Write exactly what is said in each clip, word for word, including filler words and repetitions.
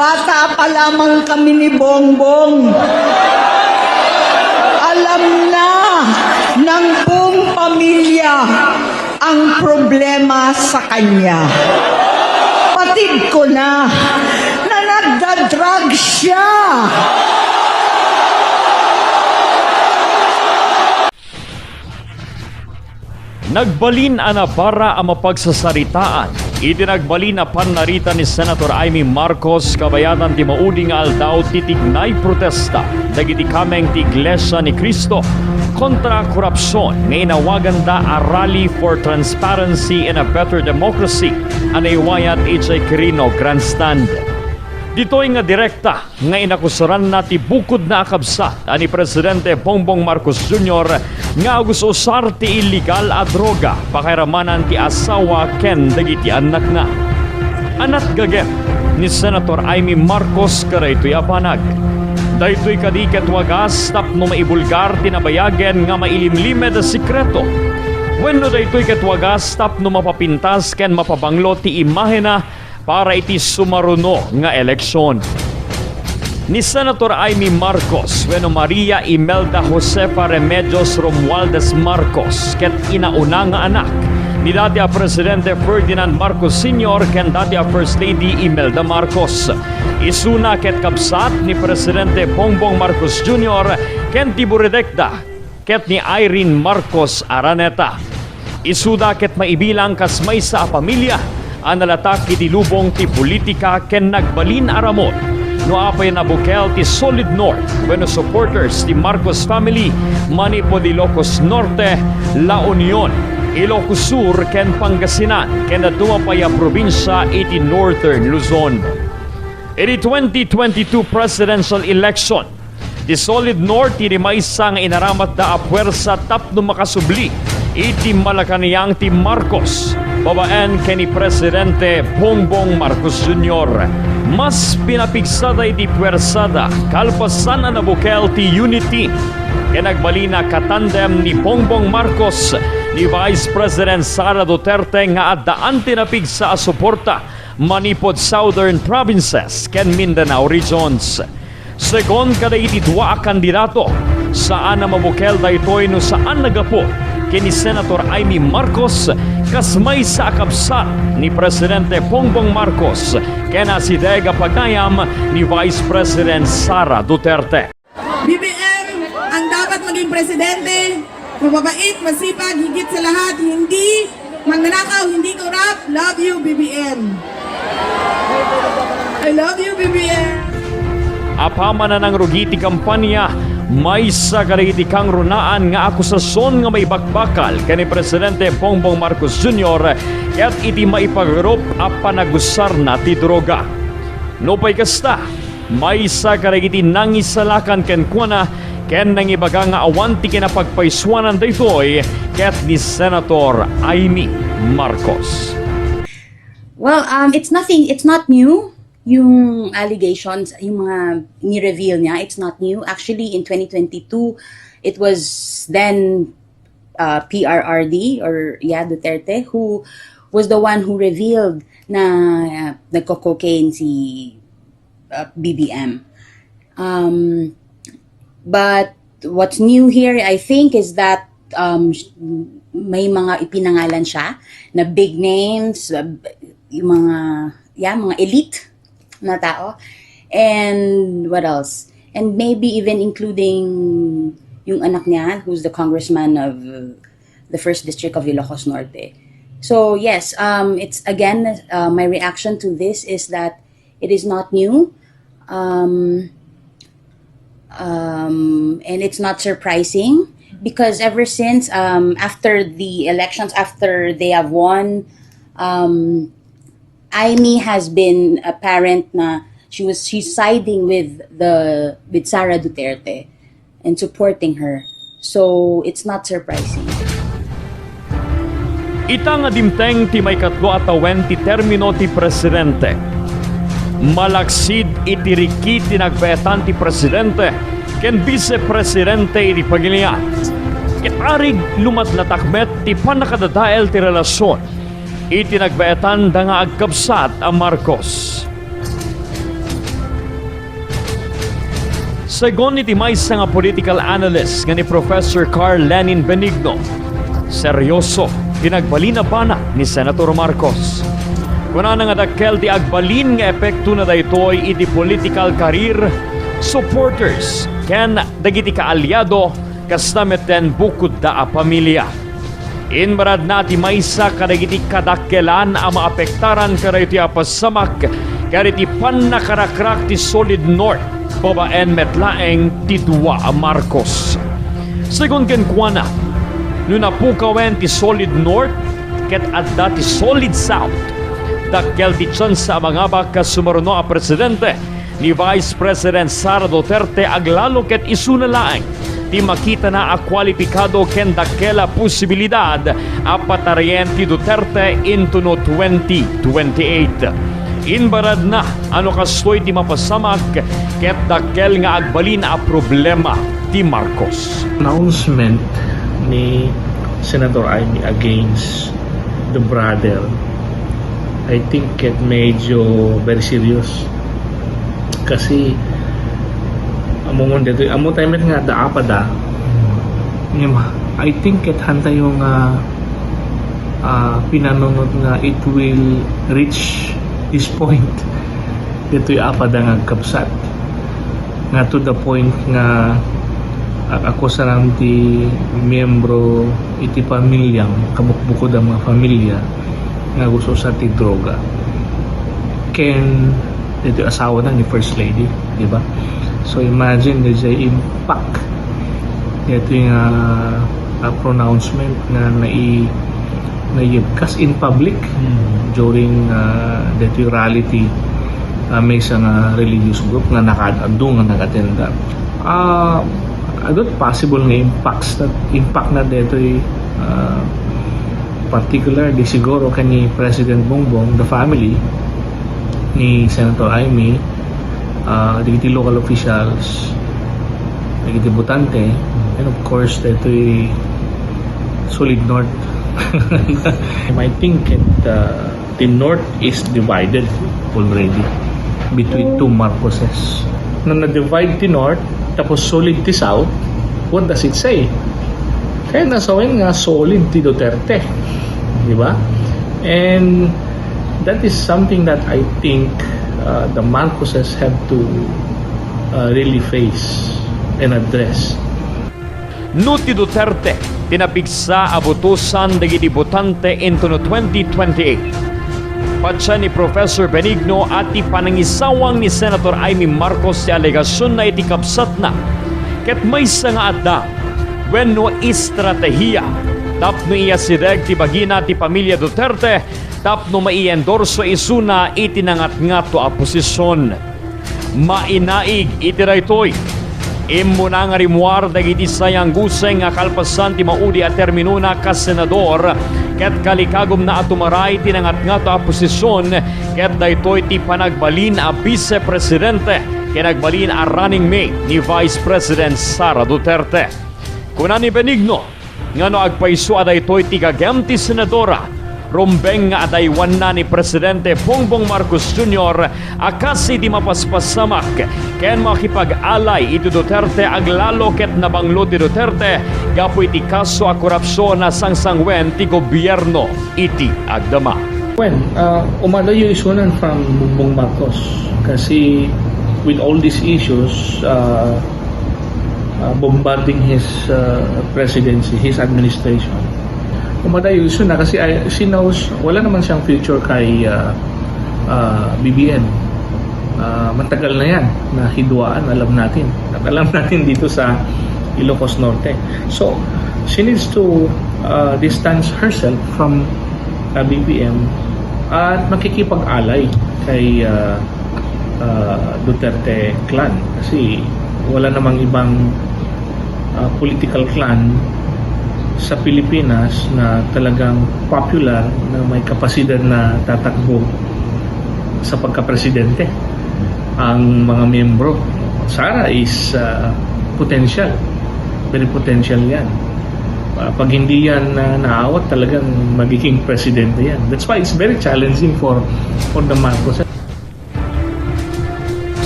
Bata pa lamang kami ni Bongbong. Alam na ng buong pamilya ang problema sa kanya. Patid ko na na nagda-drug siya. Nagbalin a nabara a mapagsasaritaan iti nagbalin a pannarita ni Senator Imee Marcos kabayatan ti maudi nga aldaw ti tignay protesta dagiti kameng ti Iglesia ni Cristo kontra korupsion nga inawaganda a Rally for Transparency and a Better Democracy a naiwayat idiay Quirino Grandstand. Ditoy nga direkta nga inakusaranna ti bukodna a kabsat a ni Presidente Bongbong Marcos Junior nga agus-usar ti illegal a droga pakairamanan ti asawa ken dagiti annakna. Anat gagem ni Senator Imee Marcos kadaytoy a banag. Daytoy kadi ket wagas tapno maibulgar ti nabayagen nga mailimlimed a sekreto? Wenno daytoy ket wagas tapno mapapintas ken mapabanglo ti imahena para iti sumaruno nga eleksion? Ni Senator Imee Marcos wenno Maria Imelda Josefa Remedios Romualdez Marcos ket inauna nga anak ni dati a Presidente Ferdinand Marcos Senior ken dati a First Lady Imelda Marcos. Isuna ket kabsat ni Presidente Bongbong Marcos Junior ken ti buridekda ket ni Irene Marcos Araneta. Isuda ket maibilang kas maysa a pamilia a nalatak iti lubong ti politika ken nagbalin a ramut no apay a nabukel ti Solid North wenno supporters ti Marcos family manipud Ilocos Norte, La Union, Ilocos Sur ken Pangasinan ken dadduma pay a probinsia iti Northern Luzon. Iti twenty twenty-two presidential election, ti Solid North ti maysa nga inaramatda a puwersa tapno makasubli iti Malacañang ti Marcos babaen ken ni Presidente Bongbong Marcos Junior. Mas pinapigsada iti puwersada kalpasan a nabukel ti Unity ken nagbalin a katandem ni Bongbong Marcos ni Vice President Sara Duterte nga addaan ti napigsa a suporta manipud Southern Provinces ken Mindanao Regions. Segun kadagiti dua a kandidato, saan a mabukel daytoy no saan a gapu ken ni Senator Imee Marcos kas maysa a kabsat ni Presidente Bongbong Marcos ken asideg a pagayam ni Vice President Sara Duterte. B B M ang dapat maging presidente. Mababait, masipag, higit sa lahat, hindi magnanakaw, hindi korap. Love you, B B M. I love you, B B M. Apaman a nangrugi ti kampanya, maysa kadagiti kangrunaan nga akusasion nga maibakbakal ken ni Presidente Bongbong Marcos Junior ket iti maipagarup a panagusarna ti droga. Nupay kasta, maysa kadagiti nangisalakan kenkuana ken nangibaga nga awan ti kinapagpaysuanan daytoy ket ni Senator Imee Marcos. Well, um, it's nothing, it's not new yung allegations, yung mga ni-reveal niya, it's not new. Actually, in twenty twenty-two, it was then uh, P R R D or yeah, Duterte who was the one who revealed na uh, nagko-cocaine si uh, B B M. Um, but what's new here, I think, is that um, may mga ipinangalan siya na big names, uh, yung mga, yeah, mga elite na tao. And what else? And maybe even including yung anak niya, who's the congressman of uh, the first district of Ilocos Norte. So yes, um, it's again, uh, my reaction to this is that it is not new. Um, um, and it's not surprising because ever since, um, after the elections, after they have won, um, Imee has been apparent na she was she's siding with the with Sara Duterte and supporting her. So it's not surprising. Ita nga dimteng ti maikatlo a tawen ti termino ti presidente. Malaksid iti rikki ti nagbaetan ti presidente ken vice presidente iti pagilian. Ket arig lumatlatak met ti pannakadadael ti relasion iti nagbaetan da nga agkabsat a Marcos. Segun iti maysa nga political analyst nga ni Professor Carl Lenin Benigno, seryoso ti nagbalin a banag ni Senator Marcos. Kunana nga dakkel ti agbalin nga epektona daytoy iti political career, supporters, ken dagiti kaalyado, kasta metten bukod da a pamilia. Inbaradna ti maysa kadagiti kadakkelan a maapektaran kadaytoy a pasamak ket iti pannakarakrak ti Solid North babaen met laeng ti dua a Marcos. Segun kenkuana, no napukawen ti Solid North ket adda ti Solid South, dakkel ti tsansa a mangabak a sumaruno a presidente ni Vice President Sara Duterte aglalo ket isuna laeng ti makitana a kwalipikado ken dakkel a posibilidad a patarayen ti Duterte intono twenty twenty-eight. Inbaradna a no kastoy ti mapasamak ket dakkel nga agbalin a problema ti Marcos. Announcement ni Senator Imee against the brother, I think ket medyo very serious. Kasi, ammom daytoy, ammo tayo met nga adda apada. Ngem, I think ket hantayo nga, ah, pinanunot nga it will reach this point. Daytoy apada nga agkabsat. Nga to the point nga a-, akusaran ti miyembro iti pamilyam, kabukbukod a mga pamilya, nga gusto sa ti droga. Ken, iti asawa na ni First Lady, di ba? So, imagine, the impact. Ito yung, ah, ah, pronouncement nga nai-, naibkas in public during, ah, dito rally ti, ah, maysa nga religious group nga nakaaddo nga nag-attenda. Ah, adda possible nga impacts na, impact na dito, ah, particular di siguro kani President Bongbong, the family ni Senator Imee, ah, dagiti local officials, dagiti botante, and of course, daytoy Solid North. I think it, uh, the North is divided already between two Marcoses. No na-divide ti North, tapos solid ti South, what does it say? Kaya nasawen nga solid ti Duterte, di ba? And that is something that I think, uh, the Marcoses have to, uh, really face and address. No ti Duterte ti napigsa a botosan dagiti botante intono twenty twenty-eight, patsa ni Professor Benigno a ti panangisawang ni Senator Imee Marcos ti alegasionna iti kabsatna ket maysa nga adda wenno estratehiya tapno iyasideg ti bagina ti pamilya Duterte tapno maiendorso isuna iti nangatngato a posision. Mainaig iti daytoy, immuna nga rimmuar dagiti sayanguseng nga kalpasan ti maudi a terminona kas senador ket kalikagumna a tumaray ti nangatngato a posision ket daytoy ti panagbalin a bise presidente ken agbalin a running mate ni Vice President Sara Duterte. Kuna ni Benigno, nga no agpayso a daytoy ti gagem ti senadora, rumbeng nga adaywanna ni Presidente Bongbong Marcos Junior a kas iti mapaspasamak ken makipag-alay iti Duterte aglalo ket nabanglo ti Duterte gapu iti kaso a korupsion a sangsangwen ti gobierno iti agdama. Well, uh, umadayo isunan from Bongbong Marcos kasi with all these issues, uh, uh, bombarding his, uh, presidency, his administration. Umadayo isuna kasi ay, she knows, wala naman siyang future kay, uh, uh, B B M. Uh, matagal na yan na hiduaan, alam natin. At alam natin dito sa Ilocos Norte. So, she needs to, uh, distance herself from, uh, B B M at makikipag-alay kay, uh, uh, Duterte clan kasi wala namang ibang, uh, political clan sa Pilipinas na talagang popular na may kapasidad na tatakbo sa pagkapresidente. Ang mga miyembro, Sara is, uh, potential, very potential yan. Uh, pag hindi yan, uh, naawat, talagang magiging presidente yan. That's why it's very challenging for, for the Marcos.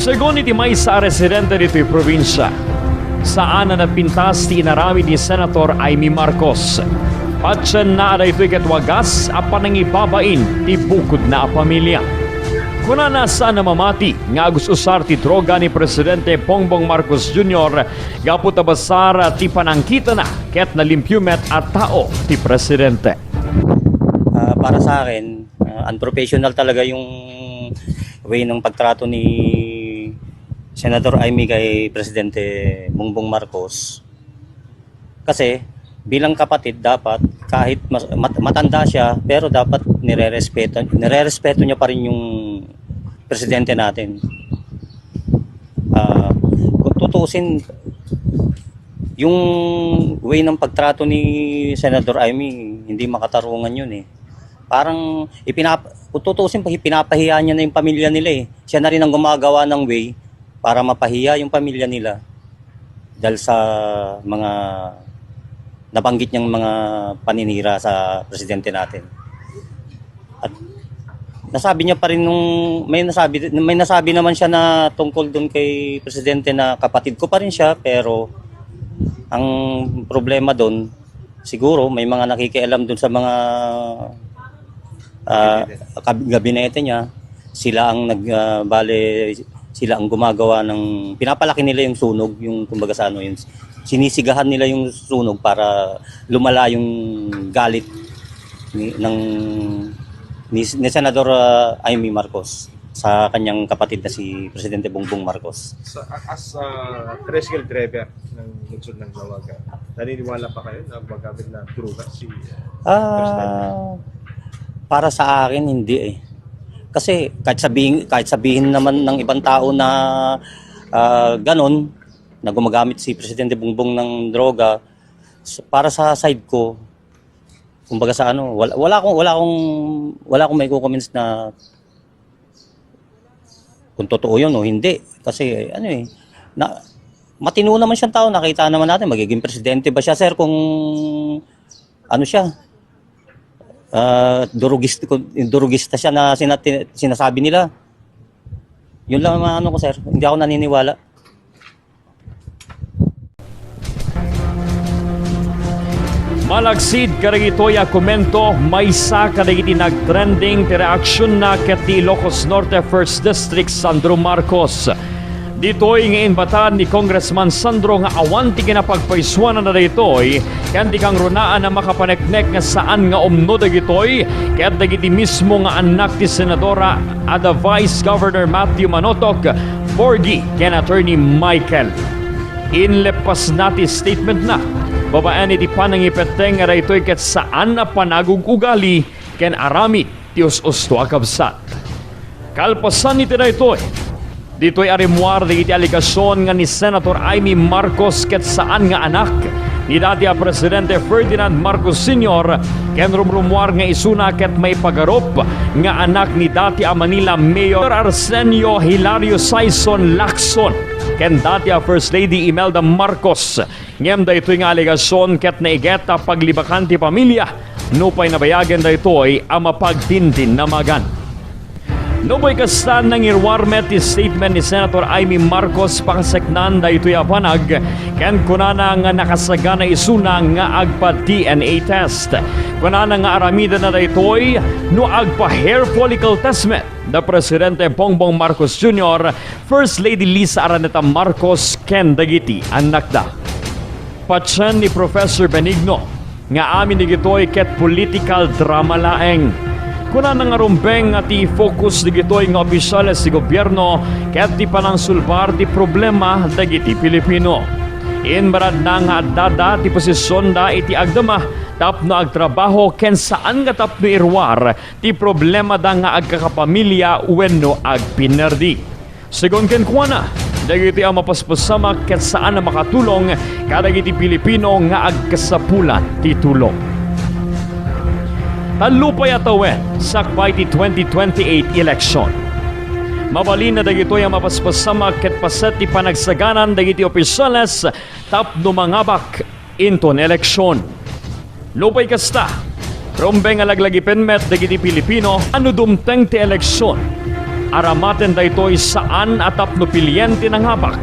Segun iti maysa a residente ditoy probinsia, saan a napintas ti inaramid ni Senator Imee Marcos. Patienna a daytoy ket wagas a panangibabain ti bukodna a pamilia. Kunana, saan a mamati nga agus-usar ti droga ni Presidente Bongbong Marcos Junior gapu ta basar ti panangkitana ket nalimpio met a tao ti presidente. Ah, para sa akin, ah, unprofessional talaga yung way ng pagtrato ni Senador Imee kay Presidente Bongbong Marcos. Kasi bilang kapatid, dapat kahit mas-, mat-, matanda siya, pero dapat nirerespeto, nirerespeto niya pa rin yung presidente natin. Ah, kung tutusin, yung way ng pagtrato ni Senador Imee, hindi makatarungan yun eh. Parang ipinap-, kung tutusin, pag ipinapahiya niya na yung pamilya nila eh. Siya na rin ang gumagawa ng way para mapahiya yung pamilya nila dahil sa mga nabanggit niyang mga paninira sa presidente natin. At nasabi niya pa rin nung may nasabi, may nasabi naman siya na tungkol dun kay presidente na kapatid ko pa rin siya, pero ang problema dun, siguro may mga nakikialam dun sa mga, ah, kab-, gabinete niya. Sila ang nag-, ah, bale, sila ang gumagawa ng, pinapalaki nila yung sunog, yung kumbaga sa ano, yung sinisigahan nila yung sunog para lumala yung galit ni, ng, ni, ni Senador, ah, Imee Marcos sa kanyang kapatid na si Presidente Bongbong Marcos. Sa, as a tricycle driver ng lungsod ng Lawagan, naniniwala pa kayo na gumagamit ng droga si, uh, Presidente? Ah, para sa akin, hindi eh. Kasi kahit sabihin, kahit sabihin naman ng ibang tao na, ah, ganon, na gumagamit si Presidente Bongbong ng droga, s-, para sa side ko, kumbaga sa ano, wala, wala akong, wala akong, wala akong maiko-comments na kung totoo yun o hindi. Kasi ano eh, na, matino naman siyang tao, nakita naman natin, magiging presidente ba siya, sir, kung ano siya, ah, durugis-, kung durugista siya na sinati-, sinasabi nila. Yun lang ang ano ko, sir. Hindi ako naniniwala. Malaksid kadagitoy a komento, maysa kadagiti nagtrending ti reaksionda ket ti Ilocos Norte First District Sandro Marcos. Ditoy nga inbatad ni Congressman Sandro nga awan ti kinapagpaysuananda daytoy, ken ti kangrunaan a makapaneknek nga saan nga umno dagitoy ket dagiti mismo nga annak ti senadora a da Vice Governor Matthew Manotoc, Porgy, ken Attorney Michael. Inleppasna ti statementna babaen iti panangipetteng nga daytoy ket saan a panagug-ugali ken aramid ti us-usto a kabsat. Kalpasan iti daytoy, ditoy a rimmuar dagiti alegasion nga ni Senator Imee Marcos ket saan nga anak ni dati a Presidente Ferdinand Marcos Senior ken rumrummuar nga isuna ket maipagarup nga anak ni dati a Manila Mayor Arsenio Hilario Sison Lacson ken dati a First Lady Imelda Marcos. Ngem daytoy nga alegasion ket naiget a paglibakan ti pamilia nupay nabayagen daytoy a mapagdindinamagan. Nupay kasta, nangiruar met ti statement ni Senator Imee Marcos pakaseknan daytoy a banag, ken kunana nga nakasagana isuna nga agpa-D N A test. Kunana nga aramidenna daytoy no agpa-hair follicle test met da Presidente Bongbong Marcos Junior, First Lady Liza Araneta Marcos ken dagiti annakda. Patien ni Professor Benigno nga amin dagitoy ket political drama laeng. Kunana nga rumbeng nga ti focus dagitoy nga opisyales ti gobierno ket ti panangsulbar ti problema dagiti Pilipino. Imbaradna nga addada ti posisionda iti agdama tapno agtrabaho ken saan nga tapno iruar ti problemada nga agkakapamilia wenno agpinerdi. Segun kenkuana, dagitoy a mapaspasamak ket saan a makatulong kadagiti Pilipino nga agkasapulan ti tulong. Tallo pay a tawen sakbay ti twenty twenty-eight election. Mabalin a dagitoy a mapaspasamak ket paset ti panagsaganan dagiti opisyales tapno mangabak inton eleksyon. Nupay kasta, rumbeng a laglagipen met dagiti Pilipino a no dumteng ti eleksyon, Aramaten daytoy saan a tapno pilien ti nangabak.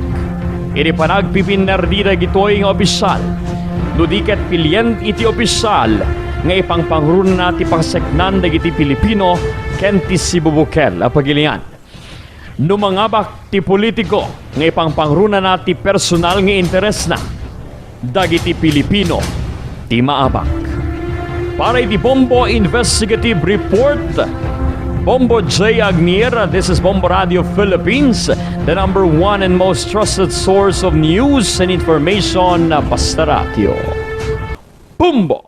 Iti panagpipinnerdi dagitoy nga opisyal, no di ket pilien iti opisyal nga ipangpangrunana ti pangaseknan dagiti Pilipino ken ti sibubukel a pagilian. No mangabak ti politiko nga ipangpangrunana ti personal nga interesna, dagiti Pilipino ti maabak. Para iti Bombo Investigative Report, Bombo J Agnier, this is Bombo Radio Philippines, the number one and most trusted source of news and information, basta radyo. Bombo!